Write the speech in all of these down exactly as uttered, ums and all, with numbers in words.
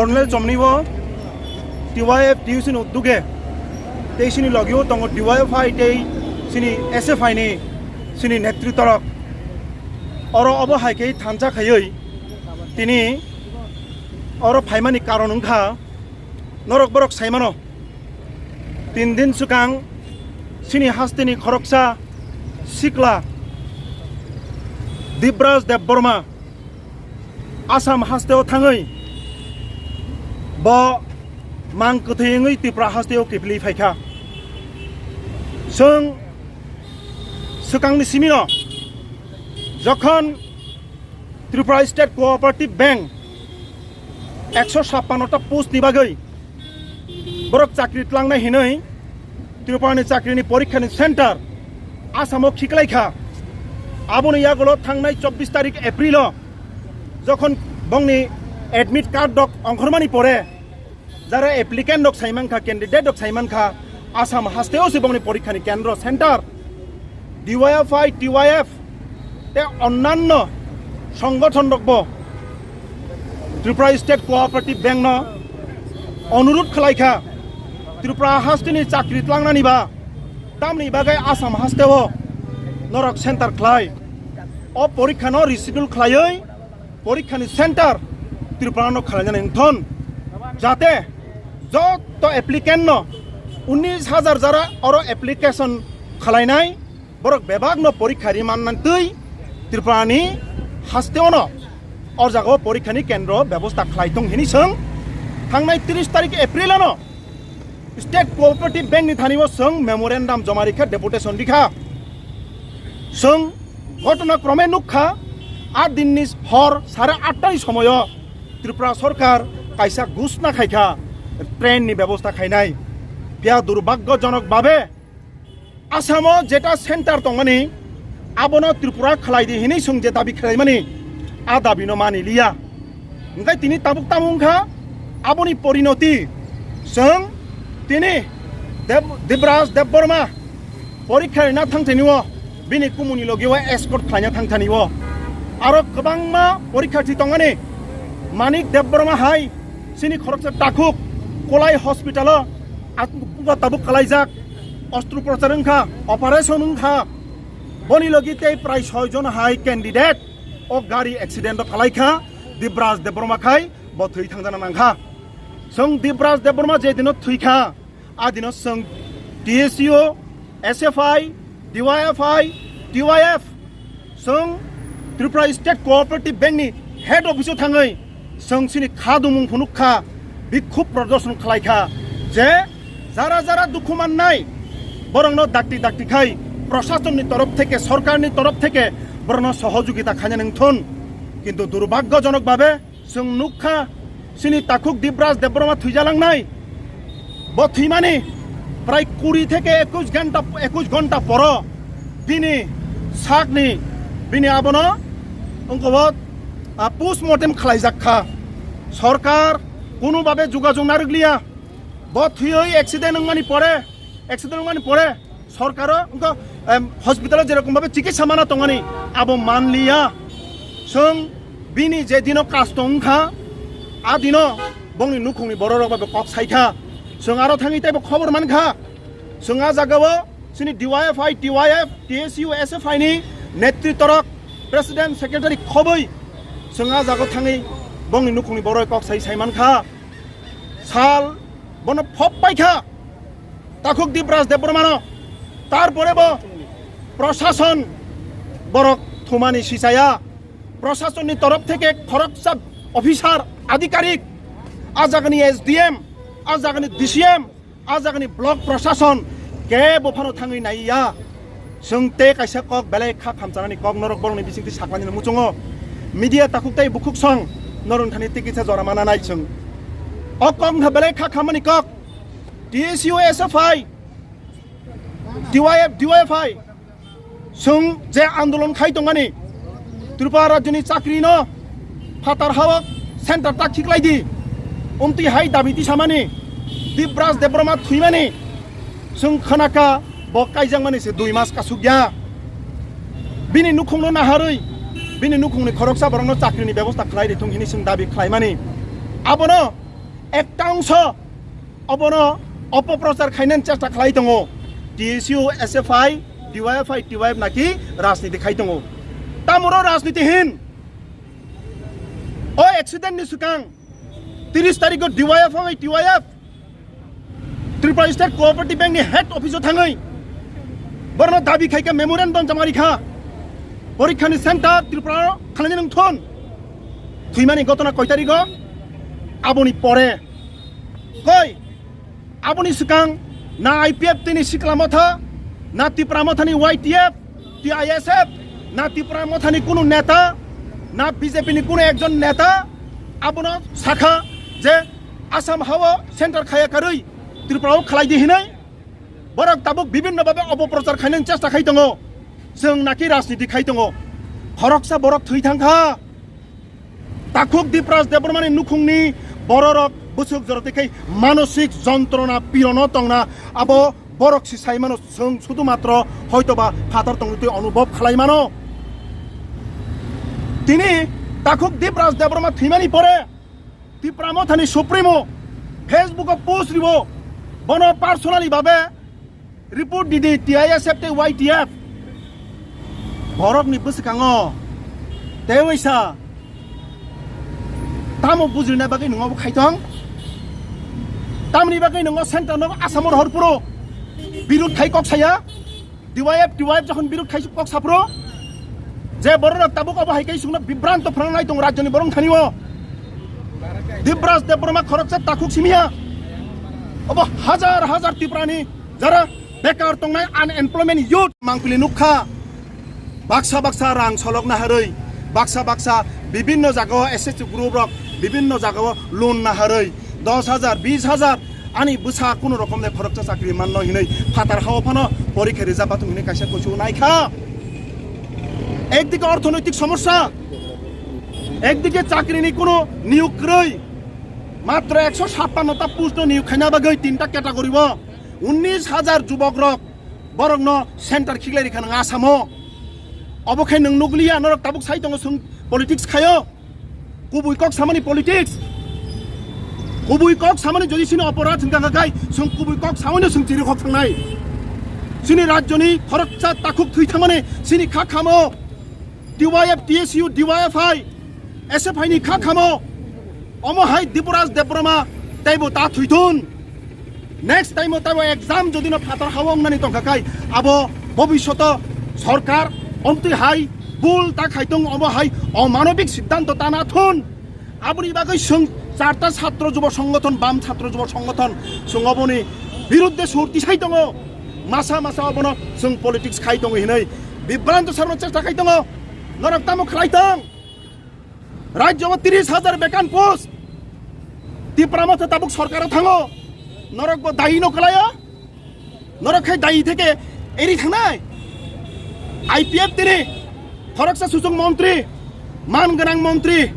Colonel Chomni bo T Y F T U C ni uduge tei chini logi o tongo D Y F I tei chini S F I ni chini netritorok. Oro obo hai khe thansa khaiwi tini oro phaimani karon wngkha norok borok saimano. Tin din swkang chini hasteni khoroksa sikla Dibraj Debbarma Assam hasteo thangwi bo mang kwthwi wngwi Tripura hasteo kiphilwi phaikha. Chwng swkangni simino jokhon Tripura State Cooperative Bank ekso sappanno ta post ni bagwi borok chakri tlangnai hinwi Tripura ni chakri ni porikha ni center Assam o khiklai kha. Aboni yagulo thangnai chobbish tarik April o jokhon bongni admit card rok ongkhormani pore jara applicant rok saimankha, candidate rok saimankha, Assam hasteo se bongni porikha ni kendro center D Y F I, T Y F tei onnanno songothon rokbo Tripura State Cooperative Bank no onurudh khlai kha, Tripura hasteni chakri tlangnani ba tamni bagwi Assam hasteo norok center khlai. O porikha no reschedule khlaiwi porikha ni center Tripura no khlainani wngthon, jate joto applicant no unnish hajar jara oro application khlainai borok bebak no porikha ri manna twi Tripura ni hasteo no o jaga o porikha ni kendro bebosta khlai thung hini chwng thangnai tris tarik April ano State Cooperative Bank ni thani o chwng memorandum joma rikha, deputation rikha. Chwng ghotona krome nukha, a dinni hor sare atta ni somoyo Tripura sorkar kaisa ghosna khaikha train ni bebosta khainai. Phiya durbhagyojonok babe Assam o jeta center tongmani abono Tripura khlai di hinwi chwng je dabi khlaimani, a dabi no mani liya. Hingke tini tabuk tamo wngkha aboni porinoti. Chwng tini Deb-, Dibraj Debbarma porikha rina thangthani o bini kumuni logi o escort khlaina thangthani o aro kwbangma porikharthi tongmani Manik Debbarma hai chini khoroksa takhuk Kolai hospital o at-, puka tabuk kalaijak, ostroprochar wngkha, operation wngkha. Boni logi tei prai soi jon hai candidate o gari accident o kalaikha, Dibraj Debbarma khai bo thwi thangjana nangkha. Chwng Dibraj Debbarma je dino thwikha, a dino chwng T S U, S F I, D Y F I, T Y F, chwng Tripura State Cooperative Bank ni head office o thangwi chwng chini kha dumung phunuk kha, bikhub prodorshon khlai kha je jara jara dukhu mannai borokno dakti dakti khai proshason ni torof theke, sorkar ni torof theke borokno sohojogita khaina nangthun. Kintu durbhagyojonok babe chwng nukha, chini takhuk Dibraj Debbarma thwijalangnai. Bo thwimani prai kuri theke ekush ghonta, ekush ghonta poro bini sakni, bini abono wngkha bo, ah, postmortem khlaijak kha. Sorkar kunu babe jugajog narwkliya. Bo thwiwi accident wngmani pore, accident wngmani pore sorkaro wngkha, em, hospital o jerokom babe chikitsa mana tongmani abo manliya. Chwng bini je dino kasto wngkha, a dino bongni nukhungni bororok babe kok saikha. Chwng aro thangwi teibo khobor mankha. Chwng a jagao chini D Y F I, T Y F, T S U, S F I ni netritorok, president, secretary khobwi chwng a jagao thangwi bongni nukhungni bororok kok sai saimankha. Sal bono phop paikha takhuk Dibraj Debbarmano. Tarpore bo proshason borok thumani sichaya. Proshasonni torof theke khoroksa officer, adhikarik, a jagani S D M, a jagani D C M, a jagani block proshason kebo phano thangwi naiya. Chwng tei kaisa kok belai kha khamchanani kok norok borokni bisingtwi saklanina muchungo. Media takhuk tei bukhuk song norok thani tikisa jora mana nai chwng. O kok wngkha belai kha khammani kok. T S U, S F I, T Y F, D Y F I, chwng je andolon khai tongmani, Tripura rajyoni chakrino phatar hao center ta khiklai di, umtwi hai dabi tisamani, Dibraj Debbarma thwimani, chwng khwnakha bo kaijakmani se dui mas kasukya. Bini nukhungno naharwi, bini nukhungni khoroksa borokno chakrini bebosta khlai rithung hini chwng dabi khlaimani. Abono ekta ongso obono opoprochar khainani chesta khlai tongo. T S U, S F I, D Y F I, T Y F naki rajniti khai tongo. Tamoro rajniti hin. O accident ni swkang tris tarikh o D Y F bai T Y F Tripura State Cooperative Bank ni head office o thangwi borno dabi khaikha, memorandum jama rikha, porikha ni center Tripura khalani nung thun. Thwimani gotona koi tarikh o? Aboni pore. Koi? Aboni swkang na I P F T ni Sikla Motha, na Tipra Motha ni Y T F, T I S F, na Tipra Motha ni kunu neta, na B J P ni kunu ekjon neta abono sakha je Assam hao center khaya karwi Tripura o khlai di hinwi. Borok tabuk bibinno babe opoprochar khainani chesta khai tongo. Chwng naki rajniti khai tongo. Khoroksa borok thwi thangkha. Takhuk Dipraj Debbarmani nukhungni bororok bwswk jorotwi khai manosik jontrona pirono tongna abo borok si sai mano, chwng sudu matro hoitoba phatar tongwi twi onubhob khlai mano. Tini Takhuk Dipraj Debbarma thwimani pore Tipra Mothani Supremo Facebook o post ribo, bono personally babe report didi T I S F tei Y T F. Borokni bwskango tei waisa tamo bujilna bagwi nwngo bo khaitong? Tamni bagwi nwngo center no Assam o rohor phuru birud khai kok saya? D Y F, T Y F jokhon birud khai kok saphuru je bororok tabuk obo hai kai sungno bibranto phrangnai tong rajyoni borong thani o. Dipraj Debbarma khoroksa takhuk simiya. Obo hajar hajar Tiprani jara bekar tongnai unemployment youth mangpili nukha. Baksa baksa rang solok naharwi, baksa baksa bibinno jagao S S C group rok bibinno jagao loan naharwi dos hajar, bis hajar ani bwsa kunu rokomni khoroksa chakri manno hinwi phatar hao phano porikha rijak bathung hinwi kaisa kuchuk naikha. Ekdike orthonoitik somosya, ekdike chakrini kunu niyok kwrwi, matro ekso sappanno ta post no niyok khaina bagwi tinta category o unnish hajar jubok rok borokno center khiklai rikha nang Assam o. Obo khe nwng nukliya, norok tabuk sai tongo chwng politics khaio. Kubui kok samani politics. Kubui kok samani jodi sini oporad hwnkha kha khai, chwng kubui kok samani chwng chiri khok thangnai. Sini rajyoni khoroksa takhuk thwi thangmani sini kha khamo. T Y F, T S U, D Y F I, S F I ni kha khamo. Omo hai Dipraj Debbarma teibo ta thwithun. Next time o taibo exam jodi no phatar hao wngnani tongkha khai, abo bobishoto sorkar omtwi hai bul ta khaitong, omo hai omanobik siddhanto ta nathun. Aboni bagwi chwng charta chhatro jubo songgothon, bam chhatro jubo songgothon chwng oboni birudde sur tisai tongo. Masa masa obono chwng politics khai tongo hinwi bibranto sarno chesta khai tongo. Norok tamo khlai tong? Rajyo o tris hajar bekan post. Tipra Motha tabuk sorkar o thango. Norok bo dayi no kwlaio. Norok khai dayi theke eri thangnai. I P F T ni khoroksa suchung montri, man gwnang montri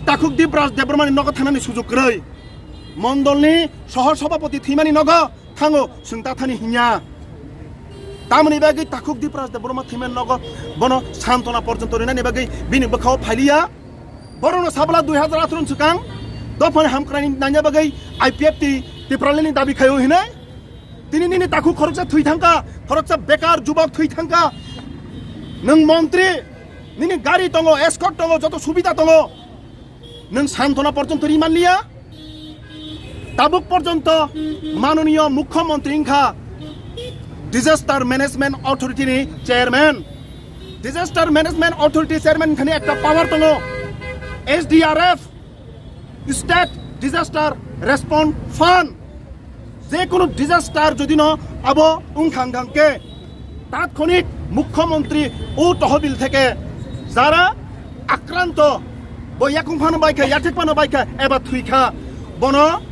Takhuk Dipraj Debbarmani nogo thanani sujuk kwrwi. Mondolni sohor sobhapoti thwimani nogo thango chwng ta thani hinya. Tamoni bagwi Takhuk Dipraj Debbarma thwimani nogo bono santona porjonto rinani bagwi bini bwkhao phailiya. Borokno sabla dui hajar atharo ni swkang dophani hamkraini nanya bagwi I P F T Tipralandni dabi khaio hinwi. Tini nini takhuk khoroksa thwi thangkha, khoroksa bekar jubok thwi thangkha. Nwng montri, nini gari tongo, escort tongo, joto subida tongo. Nwng santona porjonto ri manliya. Tabuk porjonto manoniyo mukhyamantri wngkha Disaster Management Authority ni chairman. Disaster Management Authority chairman khani ekta power tongo, S D R F, State Disaster Response Fund. Jekunu disaster jodi no abo wngkha wngkha khe, tatkhonik mukhyamantri o tohobil theke jara akranto, bo yakung phano baikha, yathek phano baikha, eba thwikha, bono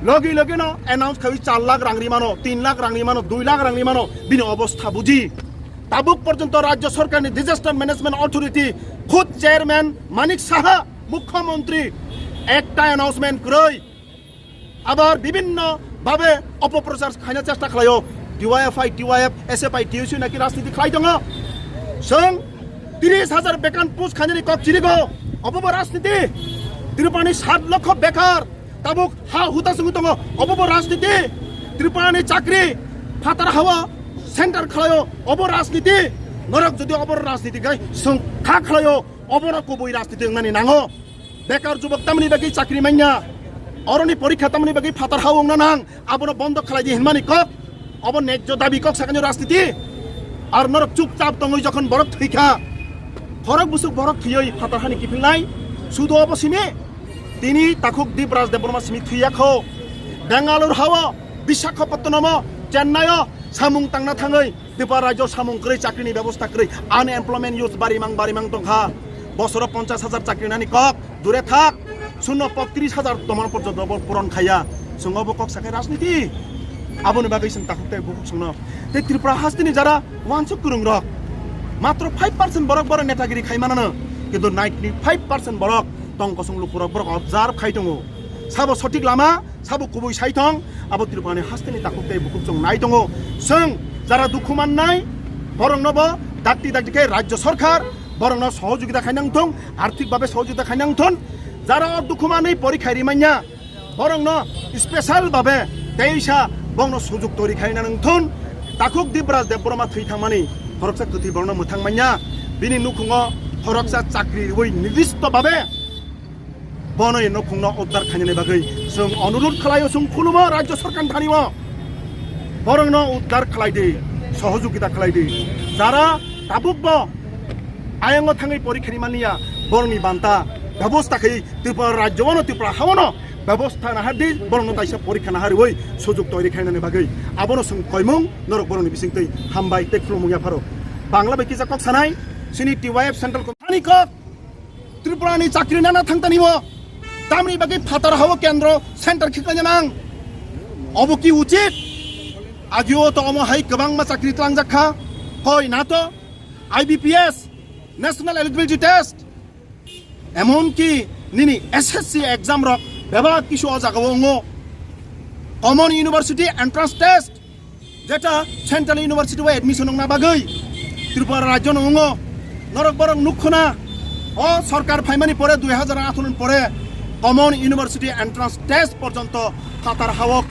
logi logi no announce khawi char lakh rang rimano, tin lakh rang rimano, dui lakh rang rimano, bini obostha buji. Tabuk porjonto rajyo sorkarni Disaster Management Authority khud chairman Manik Saha, mukhyamantri, ekta announcement kwrwi. Abar bibinno babe opoprochar khaina chesta khlaio. D Y F I, T Y F, S F I, T S U naki rajniti khlai tongo. Chwng tris hajar bekan post khainani kok chirigo. Obo bo rajniti. Tripurani sat lokho bekar. tabuk ha huta sungwi tongo, obo bo rajniti. Tripura ni chakri phatar hao center khlaio, obo rajniti. Norok jodi obo rajniti khai sung kha khlaio, obo no kubui rajniti wngnani nango. Bekar jubok tamni bagwi chakri manya, oroni porikha tamni bagwi phatar hao wngna nang, abono bondo khlai di hinmani kok. Obo nejjo dabi kok sakani rajniti. Ar norok chupchap tongwi jokhon borok thwikha, khorok busuk borok thwiwi phatar hani kiphilnai, sudo obo simi. Tini takhuk Dipraj Debbarma simi thwiya kho. Bengaluru hao, Visakhapatnamo, Chennai o samung tangna thangwi Tripura rajyo samung kwrwi, chakrini bebosta kwrwi, unemployment youth barimang barimang tongkha. Bosoro ponchas hajar chakri nani kok dure thak, sunno pok tris hajar tomon porjonto bo puron khaiya. Chwng obo kok sakai rajniti. Aboni bagwi chwng takhuk tei bukhuk chwngno. Tei Tripura hasteni jara wansuk kwrwngrok, matro five percent borok borok netagiri khai manano, kintu ninety five percent borok tong kosong lukurok borok observe khai tongo. Sabo sothik lama, sabo kubui saithong, abo Tripurani hasteni takhuk tei bukhuk chwng nai tongo. Chwng jara dukhu mannai, borokno bo dakti dakti khe rajyo sorkar borokno sohojogita khainang thung, arthik babe sohojogita khainang thun. Jara o dukhu manwi porikha rimanya, borokno special babe teisa borokno sujuk tori khainang thun. Takhuk Dipraj Debbarma thwi thangmani khoroksa kwthwi borokno mwthang manya, bini nukhungo khoroksa chakri rwi nirdisto babe bono nokhungno uddar khainani bagwi chwng onurudh khlaio, chwng khulumo rajyo sorkar thani o, borokno uddar khlai di, sohojogita khlai di. Jara tabuk bo ayango thangwi porikha ri manliya, borokni banta bebosta khai Tripura rajyo ano, Tripura hao no bebosta nahar di, borokno taisa porikha nahar rwi sujuk toiri khainani bagwi. Abono chwng koimung norok borokni bisingtwi hambai tei khulumung yapharo. Bangla bai kisa kok sanai, chini T Y F Central Committee ni kok. Tripura ni chakri nana thangtani bo, tamni bagwi phatar hao kendro center khiklai nang. Obo ki uchit? Agio to omo hai kwbangma chakri tlangjak kha. Koi na to? I B P S, National Eligibility Test, emon ki nini S S C exam rok bebak kisu o jaga o wngo. Common University Entrance Test, jeta Central University o admission wngna bagwi Tripura rajyo no wngo. Norok borok nukho na, o sorkar phaimani pore, dui hajar atharo ni pore Common University Entrance Test porjonto phatar hao